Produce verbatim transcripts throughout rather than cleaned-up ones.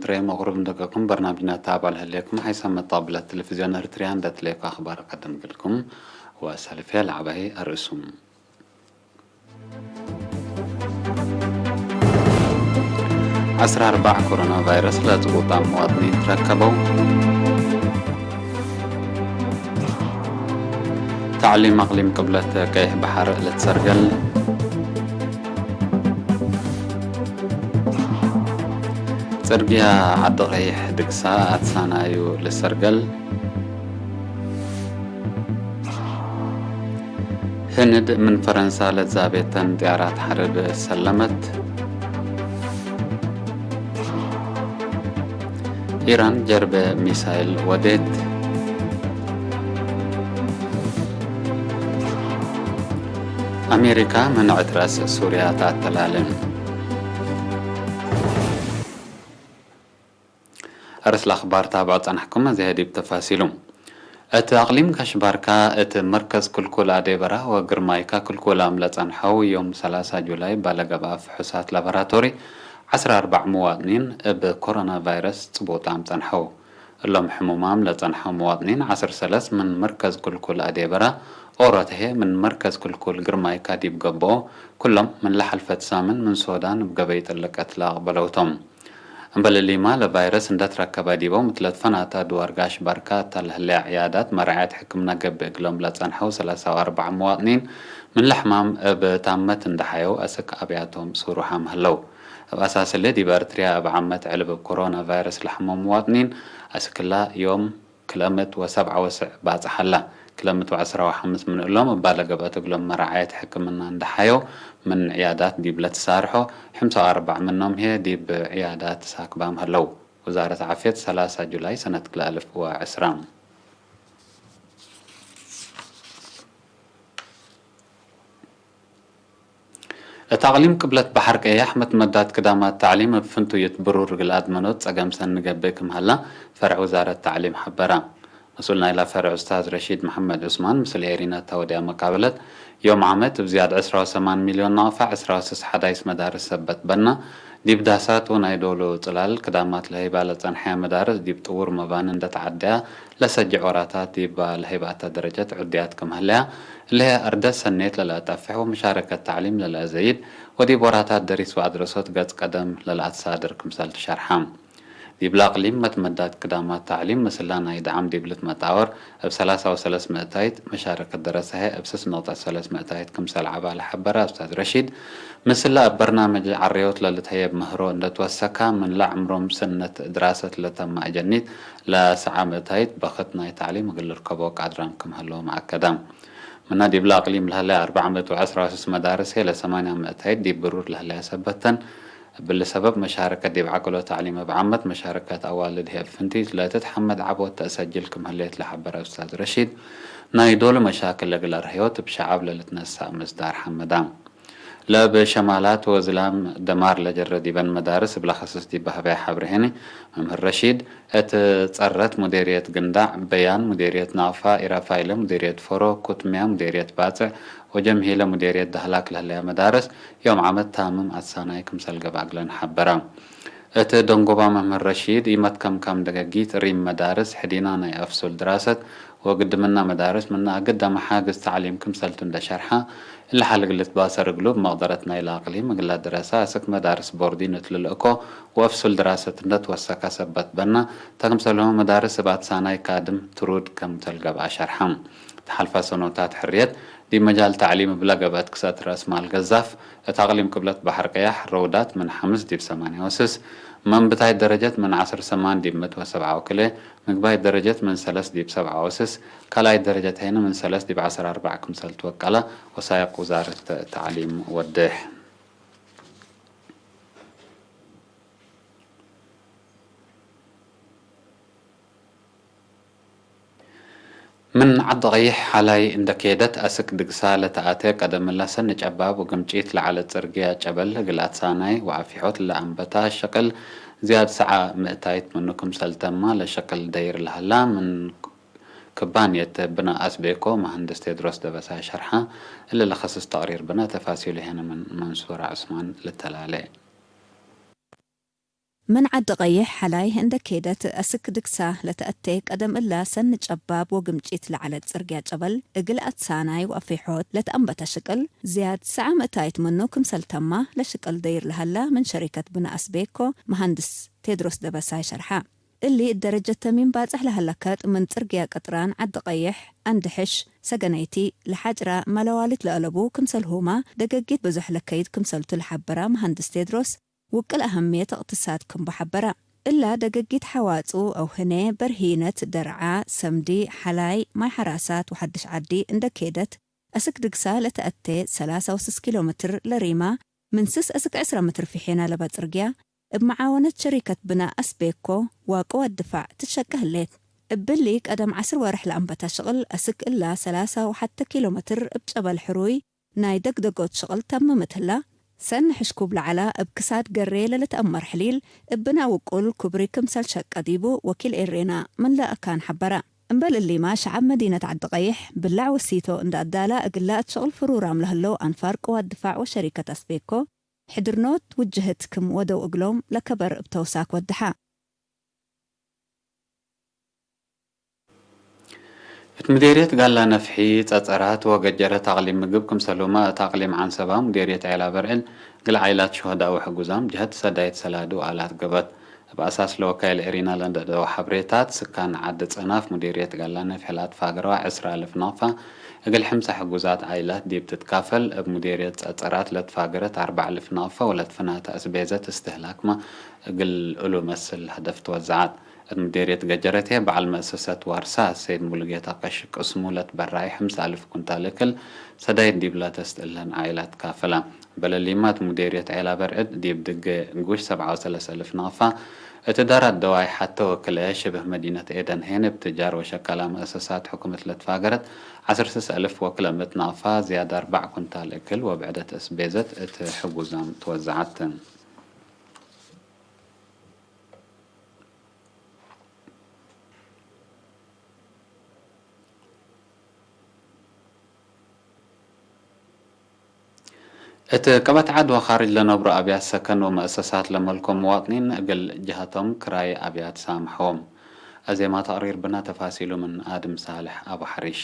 ሬም ወቅሩብ እንደቀኩም በርናምጅና ተአባል ህሌኩም። ሐይሰ መጣብለት ቴሌቪዝዮን ኤርትርያ እንደ ትሌኮ አኽባር ቀድም እግልኩም ወሰልፌ ለዐባይ አርእሱም። ዐስራ አርባዕ ኮሮና ቫይረስ ለጽቡጣም መዋጥኒን ትረከበው። ተዕሊም አቅሊም ቅብለት ቀይሕ በሐር ልትሰርገል። ጽርግያ ዐዲ ቀይሕ ድግሳ አትሳናዩ ልሰርገል። ህንድ ምን ፈረንሳ ለትዛቤተን ጥያራት ሐርብ ሰለመት። ኢራን ጀርበ ሚሳይል ወዴት። አሜሪካ መንዐት ረአስ ሱርያ ተአተላልን። አርስ ለአኽባር ታብዖ ጸንሕኩም፣ አዜ ዲብ ተፋሲሉ። እት አቅሊም ከሽባርካ እት መርከዝ ክልኩል አዴበራ ወግርማይካ ክልኩላም ለጸንሐው ዮም ሰላሳ ጁላይ ባለገብአ ፍሑሳት ላቦራቶሪ ዐስራ አርባዕ ሙዋጥኒን እብ ኮሮና ቫይረስ ጽቡጣም ጸንሐው። እሎም ሕሙማም ለጸንሐው ሙዋጥኒን ዐስር ሰለስ ምን መርከዝ ክልኩል አዴበራ፣ ኦሮት ህዬ ምን መርከዝ ክልኩል ግርማይካ ዲብ ገብኦ፣ ኩሎም ምን ለሐልፈት ሳምን ምን ሶዳን እብ ገበይ ጥልቀት ለአቅበለው ቶም። እምበል እሊማ፣ ለቫይረስ እንደ ትረከበ ዲቦም እት ለትፈናተ አድዋር ጋሽ ባርካ እተ ለህሌ ዕያዳት መርዓየት ሕክምና ገብእ እግሎም ለጸንሐው ሰላሳ ወአርበዕ ሙዋጥኒን፣ ምን ለሕማም እብ ታመት እንደ ሐየው አስክ አብያቶም ሱሩሓም ህለው። እብ አሳስ እሊ፣ ዲብ ኤርትርያ እብ ዓመት ዕልብ እብ ኮሮና ቫይረስ ለሐመው ሙዋጥኒን አስክላ ዮም ክልኤ ምእት ወሰብዓ ወስዕ ባጽሕ ሀላ። ክልኤ ምእት ወዐስራ ወሐምስ ምን እሎም እባለ ገብአት እግሎም መራዓየት ሕክምና እንደ ሐየው ምን ዕያዳት ዲብ ለትሳርሖ፣ ሕምሳ ወአርበዕ ምኖም ህዬ ዲብ ዕያዳት ሳክባም ሀለው። ውዛረት ዓፍየት ሰላሳ ጁላይ ሰነት ክልኤ አልፍ ወዐስራ። እት አቅሊም ቅብለት በሐር ቀያሕ መትመዳት ክዳማት ተዕሊም እብ ፍንቱይት ብሩር እግል አድመኖት ጸገም ሰኒ ገብእ ክም ሀላ ፈርዕ ውዛረት ተዕሊም ሐበረ። መስኡል ናይላ ፈርዕ ኡስታዝ ረሺድ መሐመድ ዑስማን ምስል ኤሪና እተ ወድያ መቃብለት፣ ዮም ዓመት እብ ዝያድ ዕስራ ወሰማን ሚልዮን ናቅፋ ዕስራ ወስስ ሐዳይስ መዳርስ ሰበት በና፣ ዲብ ዳሳት ወናይ ዶሉ ጽላል ክዳማት ለሀይባ ለጸንሐያ መዳርስ ዲብ ጥዉር መባኒ እንደ ተዐደያ፣ ለሰጅዕ ወራታት ዲብ ለሀይባተ ደረጀት ዕዱያት ክም ሀለያ፣ እሊ ህዬ አርደት ሰኔት ለለአጠፍሕ ወመሻረከት ተዕሊም ለለአዘይድ ወዲብ ወራታት ደሪስ ወአድረሶት ገጽ ቀደም ለለአትሳድር ክምሰል ትሸርሐ። ዲብለ አቅሊም መትመዳት ክዳማት ተዕሊም ምስላ ናይ ደዓም ዲብ ልትመጣወር እብ ሰላሳ ወሰለስ ምእታይት፣ መሻረከት ደረሰ ህዬ እብ ስስ ነቅጠት ሰለስ ምእታይት ክምሰል ዐባ ለሐበረ ኡስታዝ ረሺድ፣ ምስላ እብ በርናምጅ ዐረዮት ለልትሀየብ ምህሮ እንደ ትወሰካ፣ ምንለ ዕምሮም ሰነት ድራሰት ለተመ አጀኒት፣ ለሰዓ ምእታይት በክት ናይ ተዕሊም እግል ልርከቦ ቃድራም ክም ሀለውም አከደ። ምነ ዲብለ አቅሊም ለሀለ አርበዕ ምእት ወዐስራ ወስስ መዳርስ ህዬ ለሰማንያ ምእታይት ዲብ ብሩር ለሀለያ ሰበተን። እብሊ ሰበብ መሻረከት ዲብ ዐቅሎ ተዕሊም እብ ዓመት መሻረከት አዋልድ ህዬ እብ ፍንቲት ለትትሐመድ ዐቦት ተአሰጅል ክም ህሌት ለሐበረ ኡስታዝ ረሺድ፣ ናይ ዶሉ መሻክል እግል አርሀዮት እብ ሸዐብ ለልትነሳእ ምስዳር ሐመዳ። ለእብ ሸማላት ወዝላም ደማር ለጀረ ዲበን መዳርስ እብ ለከስስ ዲብ በሀበያ ሐብሬ ህኒ፣ መምህር ረሺድ፣ እት ጸረት ሙዴርየት ግንዳዕ፣ በያን ሙዴርየት ናቅፋ፣ ኢራፋይለ ሙዴርየት ፎሮ፣ ኩትምያ ሙዴርየት ባጽዕ ወጀምሂለ ሙዴርየት ደህላክ ለህለያ መዳርስ ዮም ዓመት ታምም አትሳናይ ክምሰል ገብአ እግለን ሐበረ። እት ደንጎባ መምህር ረሺድ፣ ኢመትከምካም ደገጊት ሪም መዳርስ፣ ሕዲና ናይ አፍሱል ድራሰት ወግድምና መዳርስ ምነ አግደ መሓግዝ ተዕሊም ክምሰልቱ እንደ ሸርሐ፣ እሊ ሐል እግል ልትባሰር እግሉ፣ እብ መቅደረት ናይለ አቅሊም እግለ ደረሰ አስክ መዳርስ ቦርዲን እት ልልእኮ ወአፍሱል ድራሰት እንደ ትወሰከ ሰበት በና፣ ተ ክምሰልሁመ መዳርስ እብ አትሳናይ ካድም ትሩድ ከምተል ገብአ ሸርሐ። ተሐልፈ ሰኖታት ሕርየት፣ ዲብ መጃል ተዕሊም እብለ ገብአት ክሰእት ረአስ ማል ገዛፍ፣ እት አቅሊም ቅብለት በሐር ቀያሕ፣ ረውዳት ምን ሐምስ ዲብ ሰማንያ ወስስ፣ መንብታይት ደረጀት ምን ዐስር ሰማን ዲብ ምእት ወሰብዓ ወክልኤ፣ ምግባይት ደረጀት ምን ሰለስ ዲብ ሰብዓ ወስስ፣ ካልኣይት ደረጀት ሀይነ ምን ሰለስ ዲብ ዐስር አርበዕ ክምሰል ትወቀለ ወሳይቅ ውዛረት ተዕሊም ወዴሕ። ምን ዐዲ ቀይሕ ሐላይ እንደ ኬደት አስክ ድግሳ ለተአቴ ቀደምለ ሰኒ ጨባብ ወግምጪት ለዐለት ጽርግያ ጨበል እግል አትሳናይ ወአፊሖት ለአንበታ ሸቅል ዝያድ ሰዓ ምእታይት ምኑ ክምሰል ተማ ለሸቅል ደይር ለሀላ ምን ክባንየት ብነ አስቤኮ መሀንድስ ቴድሮስ ደበሳይ ሸርሐ። እሊ ለከስስ ተቅሪር ብነ ተፋሲሉ ሄነ ምን መንሱር ዑስማን ልተላሌ። ምን ዐዲ ቀይሕ ሐላይ እንዴ ኬደት አስክ ድግሳ ለተአቴ ቀደም እላ ሰኒ ጨባብ ወግምጪት ለዐለት ጽርግያ ጨበል እግል አትሳናይ ወአፌሖት ለተአንበተ ሽቅል ዝያድ ሰዐ ምእታይት ምኑ ክምሰል ተማ ለሽቅል ደይር ለሀላ ምን ሸሪከት ብነ አስቤኮ መሀንድስ ቴድሮስ ደበሳይ ሸርሐ። እሊ እት ደረጀት ተሚን ባጽሕ ለሀለ ከጥ ምን ጽርግያ ቅጥራን ዐዲ ቀይሕ፣ አንድሕሽ፣ ሰገነይቲ፣ ለሓጭራ መለዋሊት ለአለቡ ክምሰልሁመ ደገጊት ብዙሕ ለከይድ ክምሰልቱ ለሐበራ መሀንድስ ቴድሮስ፣ ውቅል አሀምየት እቅትሳድ ክምቡ ሐበረ። እላ ደገጊት ሐዋጹ አው ህኔ በርሂነት፣ ደርዓ፣ ሰምዲ፣ ሐላይ፣ ማይ ሐራሳት ወሐድሽ ዐዲ እንዴ ኬደት፣ አስክ ድግሳ ለተአቴ ሰላሳ ወስስ ኪሎ ሜትር ለሪማ፣ ምን ስስ አስክ ዕስራ ሜትር ፊሔና ለበ ጽርግያ፣ እብ መዓወነት ሸሪከት ብነ አስቤኮ ዋቅወ ድፋዕ ትሸቀ ህሌት። እብሊ ቀደም ዐስር ወርሕ ለአንበተ ሽቅል፣ አስክ እላ ሰላሳ ወሐተ ኪሎ ሜትር እብ ጨበል ሕሩይ ናይ ደግደጎት ሽቅል ተምም እት ህላ፣ ሰኒ ሕሽኩብ ለዐላ እብ ክሳድ ገሬ ለልትአመር ሕሊል እብና ውቁል ኩብሪ ክምሰል ሸቀ ዲቡ ወኪል ኤሬና ምን ለአካን ሐበረ። እምበል እሊማ፣ ሸዐብ መዲነት ዐዲ ቀይሕ ብላዕ ወሲቶ እንዴ አዳላ፣ እግላ እት ሽቅል ፍሩራም ለህለው አንፋር ቅዋት ድፋዕ ወሸሪከት አስቤኮ፣ ሕድርኖት ውጅህት ክም ወደው እግሎም ለከበር እብ ተውሳክ ወደሐ። እት ምዴርየት ጋላ ነፍሒ፣ ጸጸራት ወገጀረት አቅሊም ምግብ ክምሰልሁመ እት አቅሊም ዐንሰባ፣ ምዴርየት ዔላ በርዕድ፣ እግል ዓኢላት ሹሀዳእ ወሕጉዛም ጀህት ሰዳይት ሰላዲ ወአላት ገብአት። እብ አሳስ ለወካይል ኤሪና ለነደአው ሐብሬታት፣ ስካን ዐድ ጸናፍ ምዴርየት ጋላ ነፍሒ ለአትፋገረዋ ዕስራ አልፍ ናቅፋ እግል ሕምሳ ሕጉዛት ዓኢላት ዲብ ትትካፈል፣ እብ ምዴርየት ጸጸራት ለትፋገረት አርበዕ አልፍ ናቅፋ ወለትፍናተ አስቤዘት እስትህላክመ እግል እሉ መስል ሀደፍ ትወዘዐት። እት ምዴርየት ገጀረት ህዬ በዐል መአሰሰት ዋርሳ አሰይድ ሙሉጌታ ቀሽ ቅስሙ ለትበራይ ሕምሳ አልፍ ኩንታል እክል ሰዳይት ዲብላ ተስትእለን ዓኢላት ካፈላ። እምበል እሊማ እት ምዴርየት ዔላ በርዕድ ዲብ ድጌ ጉሽ ሰብዓ ወሰለስ አልፍ ናቅፋ፣ እት እዳራት ደዋይ ሐተ ወክልኤ ሽብህ መዲነት ኤደን ሄን እብ ትጃር ወሸቃላ መአሰሳት ሕኩመት ለትፋገረት ዐስር ስስ አልፍ ወክልኤ ምእት ናቅፋ ዝያድ አርበዕ ኩንታል እክል ወብዕደት እስቤዘት እት ሕጉዛም ትወዘዐት። እት ቀበት ዐድ ወካርጅ ለነብሮ አብያት ሰከን ወመአሰሳት ለመልኮ መዋጥኒን እግል ጀሀቶም ክራይ አብያት ሳምሐዎም። አዜማ ተቅሪር ብነ፣ ተፋሲሉ ምን አድም ሳልሕ አቡ ሐሪሽ።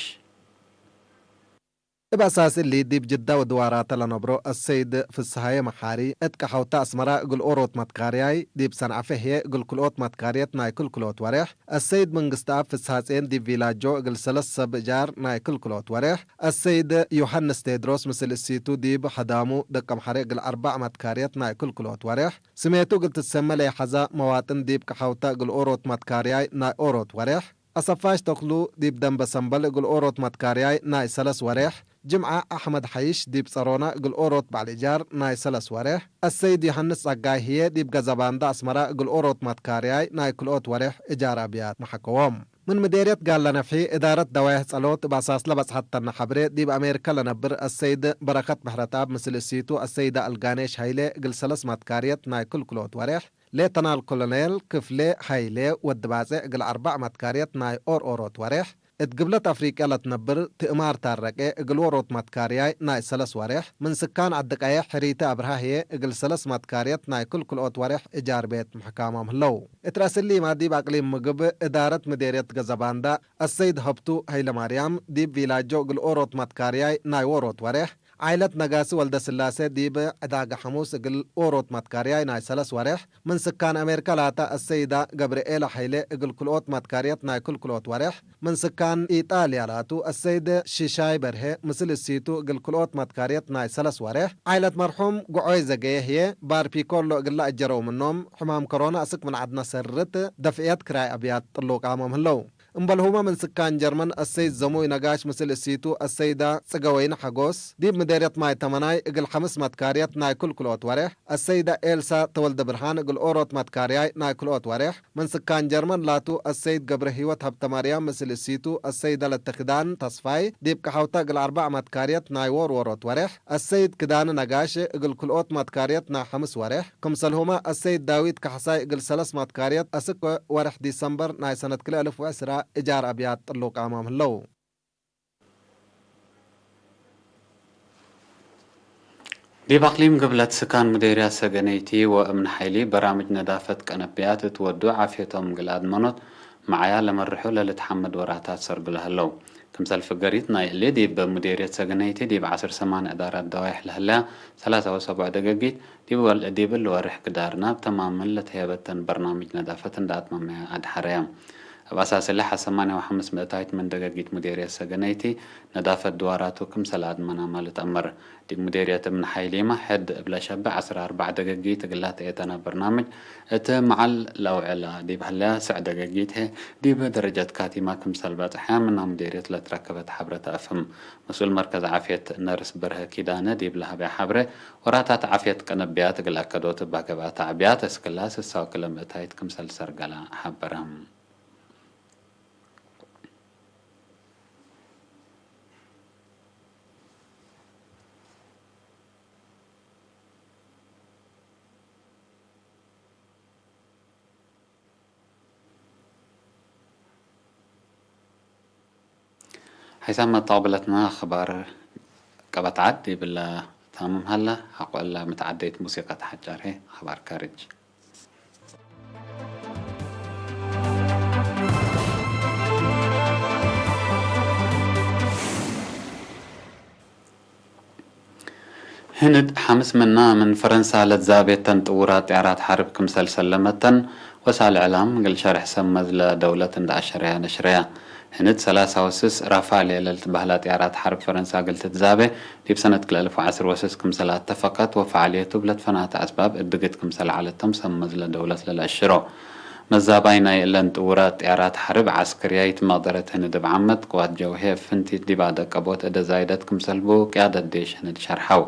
እብ አሳስ እሊ፣ ዲብ ጅዳ ወድዋራተ ለነብሮ አሰይድ ፍስሃየ መሓሪ፣ እት ቀሐውተ አስመራ እግል ኦሮት መትካርያይ፣ ዲብ ሰንዐፈ ህዬ እግል ክልኦት መትካርየት ናይ ክል-ክልኦት ወሬሕ፣ አሰይድ መንግስትአብ ፍስሃጼን ዲብ ቪላጆ እግል ሰለስ ሰብ እጃር ናይ ክል-ክልኦት ወሬሕ፣ አሰይድ ዮሐንስ ቴድሮስ ምስል እሲቱ ዲብ ሐዳሙ ደቀምሐሬ እግል አርበዕ መትካርየት ናይ ክል-ክልኦት ወሬሕ፣ ስሜቱ እግል ትሰመ ለይሐዛ መዋጥን ዲብ ቀሐውተ እግል ኦሮት መትካርያይ ናይ ኦሮት ወሬሕ፣ አሰፋሽ ተክሉ ዲብ ደንበ ሰምበል እግል ኦሮት መትካርያይ ናይ ሰለስ ወሬሕ፣ ጅምዐ አሕመድ ሐይሽ ዲብ ጸሮና እግል ኦሮት በዐል እጃር ናይ ሰለስ ወሬሕ፣ አሰይድ ዮሐንስ ጸጋይ ህዬ ዲብ ገዘባንዳ አስመራ እግል ኦሮት መትካርያይ ናይ ክልኦት ወሬሕ እጃር አብያት መሐከዎም። ምን ምዴርየት ጋላ ነፍሒ እዳረት ደዋይሕ ጸሎት እብ አሳስ ለበጽሐት ተነ ሐብሬ፣ ዲብ አሜሪከ ለነብር አሰይድ በረከት ምሕረትአብ ምስል እሲቱ አሰይደ አልጋኔሽ ሀይሌ እግል ሰለስ መትካርየት ናይ ክል-ክልኦት ወሬሕ፣ ሌተናል ኮሎኔል ክፍሌ ሀይሌ ወዲ ባጼዕ እግል አርበዕ መትካርየት ናይ ኦር ኦሮት ወሬሕ፣ እት ግብለት አፍሪቅያ ለትነብር ትእማር ታረቄ እግል ኦሮት መትካርያይ ናይ ሰለስ ወሬሕ፣ ምን ስካን ዐዲ ቀየሕ ሕሪቲ አብርሃ ህዬ እግል ሰለስ መትካርየት ናይ ክል-ክልኦት ወሬሕ እጃር ቤት ምሕካሞም ህለው። እት ረአስሊማ ዲብ አቅሊም ምግብ እዳረት ምዴርየት ገዘባንዳ አሰይድ ሀብቱ ሀይለማርያም ዲብ ቪላጆ እግል ኦሮት መትካርያይ ናይ ዎሮት ወሬሕ፣ ዓይለት ነጋሲ ወልደስላሴ ዲብ ዕዳገ ሐሙስ እግል ኦሮት መትካርያይ ናይ ሰለስ ወሬሕ፣ ምን ስካን አሜሪከ ላተ አሰይዳ ገብርኤለ ሐይሌ እግል ክልኦት መትካርየት ናይ ክል-ክልኦት ወሬሕ፣ ምን ስካን ኢጣልያ ላቱ አሰይድ ሽሻይ በርሄ ምስል እሲቱ እግል ክልኦት መትካርየት ናይ ሰለስ ወሬሕ፣ ዓይለት መርሑም ጉዖይ ዘገየ ህዬ ባርፒኮሎ እግላ እጀረው ምኖም፣ ሕማም ኮሮና አስክ ምን ዐድነ ሰርት ደፍዕየት ክራይ አብያት ጥሉቃሞም ህለው። እምበልሁመ ምን ስካን ጀርመን አሰይድ ዘሙይ ነጋሽ ምስል እሲቱ አሰይዳ ጽገወይነ ሐጎስ፣ ዲብ ምዴርየት ማይ ተመናይ እግል ሐምስ መትካርየት ናይ ክል-ክልኦት ወሬሕ፣ አሰይዳ ኤልሳ ተወልደ ብርሃን እግል ኦሮት መትካርያይ ናይ ክልኦት ወሬሕ፣ ምን ስካን ጀርመን ላቱ አሰይድ ገብረሂወት ሀብተማርያም ምስል እሲቱ አሰይዳ ለተክዳን ተስፋይ፣ ዲብ ቀሐውተ እግል አርበዕ መትካርየት ናይ ዎር ዎሮት ወሬሕ፣ አሰይድ ክዳነ ነጋሽ እግል ክልኦት መትካርየት ናይ ሐምስ ወሬሕ፣ ክምሰልሁመ አሰይድ ዳዊት ካሕሳይ እግል ሰለስ መትካርየት አስክ ወሬሕ ዲሰምበር ናይ ሰነት ክልኤ አልፍ ወዕስራ እጃር አብያት ጥሉቃሞም ህለው። ዲብ አቅሊም ግብለት ስካን ሙዴርያት ሰገነይቲ ወእምን ሐይሊ በራምጅ ነዳፈት ቀነብያት እት ወዱ ዓፍየቶም እግል አድመኖት መዓያ ለመርሑ ለልትሐመድ ወራታት ሰርግሎ ህለው። ክምሰል ፍገሪት ናይ እሊ ዲብ ሙዴርየት ሰገነይቲ ዲብ ዐስር ሰማን እዳራት ደዋይሕ ለህለያ ሰላሳ ወሰቡዕ ደገጊት ዲብ እሊ ወሬሕ ግዳር ናብ ተማምን ለተሄበተን በርናምጅ ነዳፈት እንደ አትመመያ አድሐረያ። እብ አሳስ እሊ ሐ ሰማንያ ወሐምስ ምእታይት ምን ደገጊት ሙዴርየት ሰገነይቲ ነዳፈት ድዋራቱ ክምሰል አድመናመ ልትአመር። ዲብ ሙዴርየት እምን ሐይሊመ ሕድ እብ ለሸብዕ ዐስር አርበዕ ደገጊት እግል ለትአተነ በርናምጅ እት መዓል ለአውዕላ ዲብ ህለያ ስዕ ደገጊት ህይ ዲብ ደረጀት ካቲማ ክምሰል በጽሐ ምና ሙዴርየት ለትረከበት ሐብረ ተአፍህም። መስኡል መርከዝ ዓፍየት ነርስ በርሀ ኪዳነ ዲብ ለሀበያ ሐብረ፣ ወራታት ዓፍየት ቀነብያት እግል አከዶት እባ ገብአ ተዕብያት እስክላ ስሳ ወክለ ምእታይት ክምሰል ሰርገላ ሐበረ። ሐይሳም መጣቅብለትና አኽባር ቀበት ዐድ ዲብለ ታምም ሀለ። ሐቆ እለ ምትዐደይት ሙሲቀት ሐጫር ህይ አኽባር ካርጅ። ህንድ ሐምስ ምና ምን ፈረንሳ ለትዛቤተን ጥውራት ጥያራት ሐርብ ክምሰል ሰለመተን ወሳል እዕላም እግል ሸርሕ ሰመዝለ ደውለት እንደ አሸረያ ነሽረያ። ህንድ ሰላሳ ወስስ ራፋል ለልትበህላ ጥያራት ሐርብ ፈረንሳ እግል ትትዛቤ ዲብ ሰነት ክልኤ አልፍ ወዐስር ወስስ ክምሰል አተፈቀት ወፈዓልየቱ እብ ለትፈናተ አስባብ እድግት ክምሰል ዐለቶም ሰመዝለ ደውለት ለለአሽሮ። መዛባይ ናይ እለን ጥውራት ጥያራት ሐርብ ዐስከርያይት መቅደረት ህንድ እብ ዓመት ቅዋት ጀውሄ እብ ፍንቲት ዲብ አደቀቦት እደ ዛይደት ክምሰል ቡ ቅያደት ዴሽ ህንድ ሸርሐው።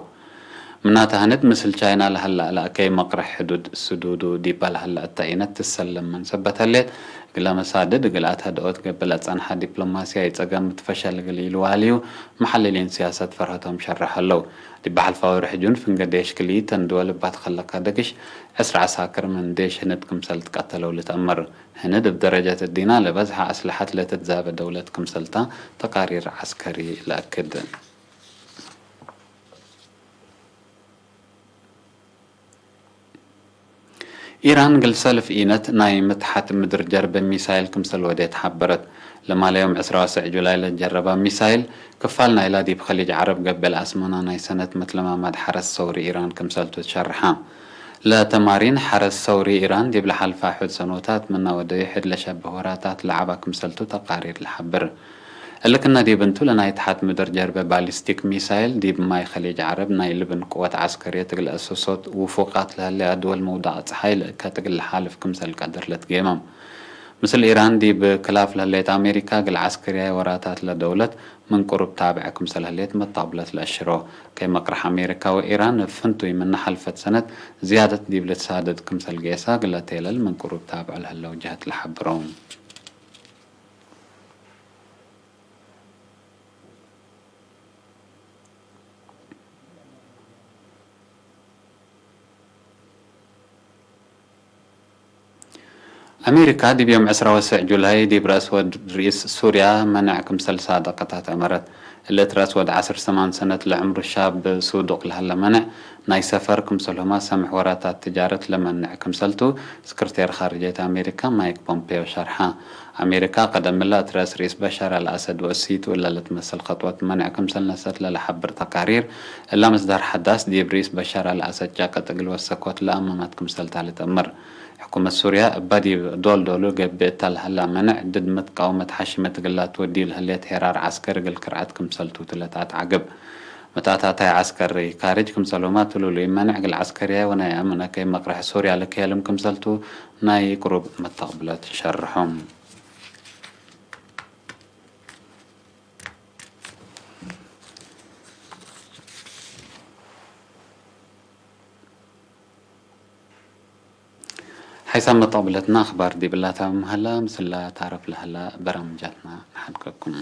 ምናተ፣ ህንድ ምስል ቻይና ለሀላ ለአከይ መቅርሕ ሕዱድ ስዱዱ ዲባ ለሀላ እተ ኢነት ትሰለም ምን ሰበት ህሌት፣ እግለ መሳድድ እግል አትሀድኦት ገብእ ለጸንሐ ዲፕሎማሲያይ ጸገም እት ፈሸል እግል ኢልዋልዩ፣ መሐልሊን ሲያሰት ፈርሀቶም ሸርሕ ህለው። ዲብ ሐልፋዊ ርሕጁን ፍንገ ዴሽ ክልኢተን ድወል እባ ትከለከ ደግሽ፣ ዕስር ዐሳክር ምን ዴሽ ህንድ ክምሰል ትቀተለው ልትአመር። ህንድ እብ ደረጀት እዲና ለበዝሐ አስለሐት ለትትዛበ ደውለት ክምሰልታ ተቃሪር ዐስከሪ ለአክድ። ኢራን እግል ሰልፍ ኢነት ናይ ምትሐት ምድር ጀርበ ሚሳይል ክምሰል ወዴት ሐበረት። ለማለ ዮም ዕስራ ወሰዕ ጁላይ ለጀረባ ሚሳይል፣ ክፋል ናይላ ዲብ ከሊጅ ዐረብ ገብእ ለአስመና ናይ ሰነት መትለማማድ ሐረስ ሰውሪ ኢራን ክምሰልቱ ትሸርሐ። ለተማሪን ሐረስ ሰውሪ ኢራን ዲብ ለሐልፋ ሑድ ሰኖታት ምና ወደዩ ሕድ ለሸብህ ወራታት ለዐባ ክምሰልቱ ተቃሪር ለሐብር። እሊ ክነ ዲብ እንቱ ለናይ ተሐት ምድር ጀርበ ባሊስቲክ ሚሳይል ዲብ ማይ ከሊጅ ዐረብ ናይ ልብን ቅወት ዐስከርየት እግል አሰሶት ውፉቃት ለህለያ ድወል ምውዳቅ ጸሓይ ለእከት እግል ለሓልፍ ክምሰል ቀድር ለትጌመም። ምስል ኢራን ዲብ ክላፍ ለህሌት አሜሪካ እግል ዐስከርያይ ወራታት ለደውለት ምን ቅሩብ ታብዐ ክምሰል ህሌት መጣብለት ለአሽሮ። ከይ መቅርሕ አሜሪካ ወኢራን እብ ፍንቱይ ምነ ሐልፈት ሰነት ዝያደት ዲብ ልትሳደድ ክምሰል ጌሳ እግል ለቴለል ምን ቅሩብ ታብዕ ለህለው ጀህት ለሐብሮ። አሜሪካ ዲብ ዮም ዕስራ ወሰዕ ጁላይ ዲብ ረአስ ወድ ርኢስ ሱርያ መነዕ ክምሰል ሳደቀታት አመረት። እሊ እት ረአስ ወድ ዐስር ሰማን ሰነት ለዕምሩ ሻብ ሱዱቅ ለሀለ መነዕ ናይ ሰፈር ክምሰልሁመ ሰምሕ ወራታት ትጃረት ለመንዕ ክምሰልቱ፣ ስክርቴር ካርጅየት አሜሪካ ማይክ ፖምፔዮ ሸርሐ። አሜሪካ ቀደምለ እት ረአስ ርኢስ በሻር አልአሰድ ወእሲቱ እለ ልትመሰል ከጥወት መንዕ ክምሰል ነሰት ለለሐብር ተቃሪር፣ እላ ምስዳር ሐዳስ ዲብ ርኢስ በሻር አልአሰድ ጨቀጥ እግል ወሰኮት ለአመመት ክምሰልታ ልትአምር። ሕኩመት ሱርያ እበ ዲብ ዶል-ዶሉ ገብእ እተ ለሀላ መንዕ ድድ መትቃውመት ሐሽመት እግላ ትወድዩ ለህሌት ሄራር ዐስከሪ እግል ክርዐት ክምሰልቱ ቱ ለተአትዓግብ። መታታታይ ዐስከሪ ካርጅ ክምሰልሁመ ቱ ሉሉይ መንዕ እግል ዐስከርያይ ወናይ አምን አከይ መቅርሕ ሱርያ ልክሄልም ክምሰልቱ ናይ ቅሩብ መተቅብለት ሸርሖም። ሐይሳም መተቅብለትና አኽባር ዲብላ ታምም ሀላ፣ ምስላ ታረፍ ለሀላ በራምጃትና ነሐድገኩም።